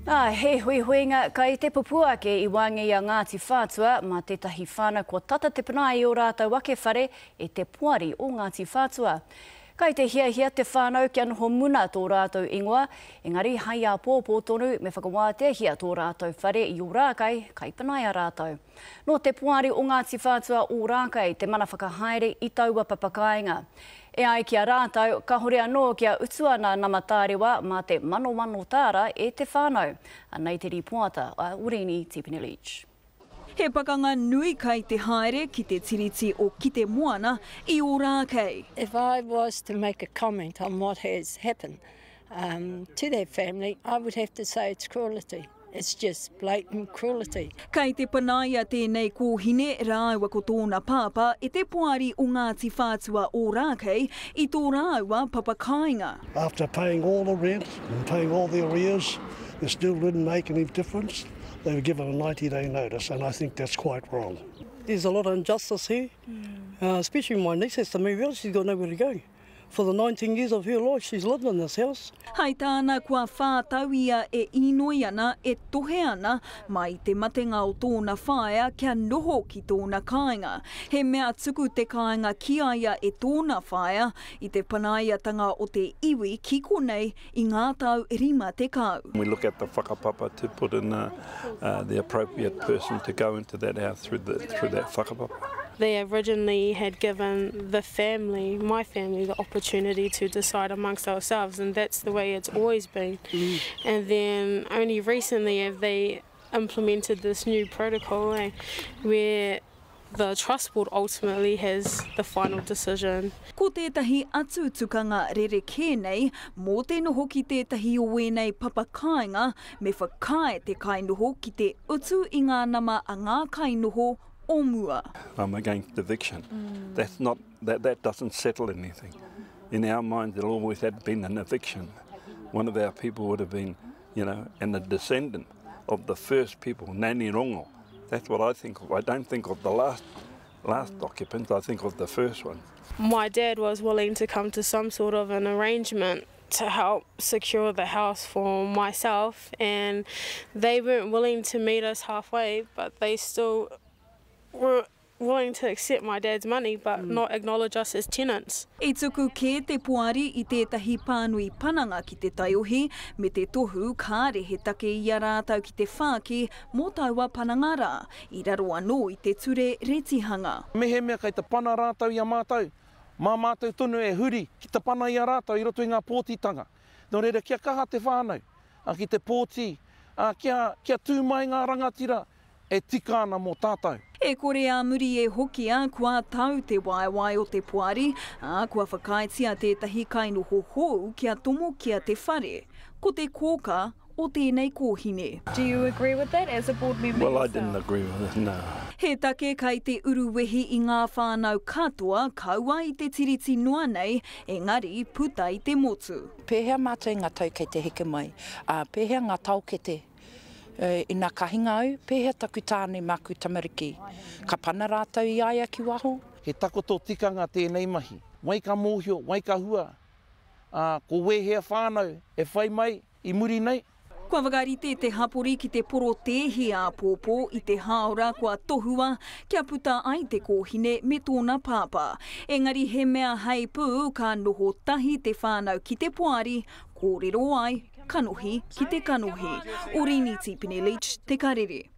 Ā, he huihuinga kai te pupū ake i waenga i a Ngāti Whātua mā tētahi whānau kua tata te panaia i ō rātou ake whare e te Poari o Ngāti Whātua. Kai te hiahia te whānau kia noho muna tō rātou ingoa, engari hai āpōpō tonu me whakawāteahia tō rātou whare i Ōrākei kai panaia rātou. Nō te Poari o Ngāti Whātua Ōrākei te mana whakahaere i taua papakāinga. E ai ki a rātou, kahore anō kia utua nā nama tārewa mā te manomano tāra e te whānau. Anei te rīpoata a Orini Tipene-Leach. He pakanga nui kai te haere ki te tiriti o Kitemoana i Ōrākei. If I was to make a comment on what has happened to that family, I would have to say it's cruelty. It's just blatant cruelty. Kei te panaia tēnei kōhine rāua ko tōna pāpā e te Poari o Ngāti Whātua Ōrākei i tō rāua papakāinga. After paying all the rent and paying all the arrears, it still didn't make any difference. They were given a 90 day notice and I think that's quite wrong. There's a lot of injustice here, especially my niece has to move out, she's got nowhere to go. For the 19 years of her life she's lived in this house. Hai tāna kua whā tau ia e īnoi ana, e tohe ana, mai i te matenga o tōna whaea kia noho ki tōna kāinga. He mea tuku te kāinga ki a ia e tōna whaea i te panaiatanga o te iwi ki konei i ngā tau 50. We look at the whakapapa to put in the appropriate person to go into that house through the through that whakapapa. They originally had given the family, my family, the opportunity to decide amongst ourselves and that's the way it's always been. Mm. And then only recently have they implemented this new protocol eh, where The Trust Board ultimately has the final decision. Ko tētahi atu tukanga rerekē nei mō te noho ki tētahi o ēnei papa kāinga me whakaae te kainoho ki te utu i ngā nama a ngā kainoho o mua. I'm against eviction. That's not, that, that doesn't settle anything. In our minds there always had been an eviction. One of our people would have been, you know, and a descendant of the first people, Nanny Rongo. That's what I think of. I don't think of the last, last occupants, I think of the first ones. My dad was willing to come to some sort of an arrangement to help secure the house for myself and they weren't willing to meet us halfway but they still were willing to accept my dad's money but mm. not acknowledge us as tenants. I tuku kē te poari i tētahi pānui pananga ki te taiohi me te tohu kāre he take i a rātou ki te whāki mō taua pananga rā, i raro anō i te ture retihanga. Mehemea kei te pana rātou i a mātou, mā mātou tonu e huri ki te pana i a rātou i roto i ngā pōtitanga. Nō reira, kia kaha te whānau ki te pōti, kia, kia tū mai ngā rangatira e tika ana mō tātou. E kore ā muri e hokia, kua tau te waewae o te poari, ā, kua whakaaetia tētahi kainoho hou kia tomokia te whare. Ko te kōka o tēnei kōhine. Do you agree with that as a board member Well, I didn't agree with it, no. He take kai te uruwehi i ngā whānau katoa, kaua i te tiriti noa nei, engari puta i te motu. Pēhea mātou i ngā tau kei te heke mai? Ā, pēhea ngā taokete? Ina ka hinga au, pēhea taku tāne me aku tamariki? Ka pana rātou i a ia ki waho? He takoto tikanga tēnei mahi. Wai ka mōhio, wai ka hua, ā, ko wēhea whānau e whai mai i muri nei? Kua whakarite te hapori ki te porotēhi āpōpō i te hāora kua tohua kia puta ai te kōhine me tōna pāpā. Engari he mea heipū ka noho tahi te whānau ki te poari, kōrero ai, kanohi ki te kanohi. Orini Tipene-Leach, Te Karere.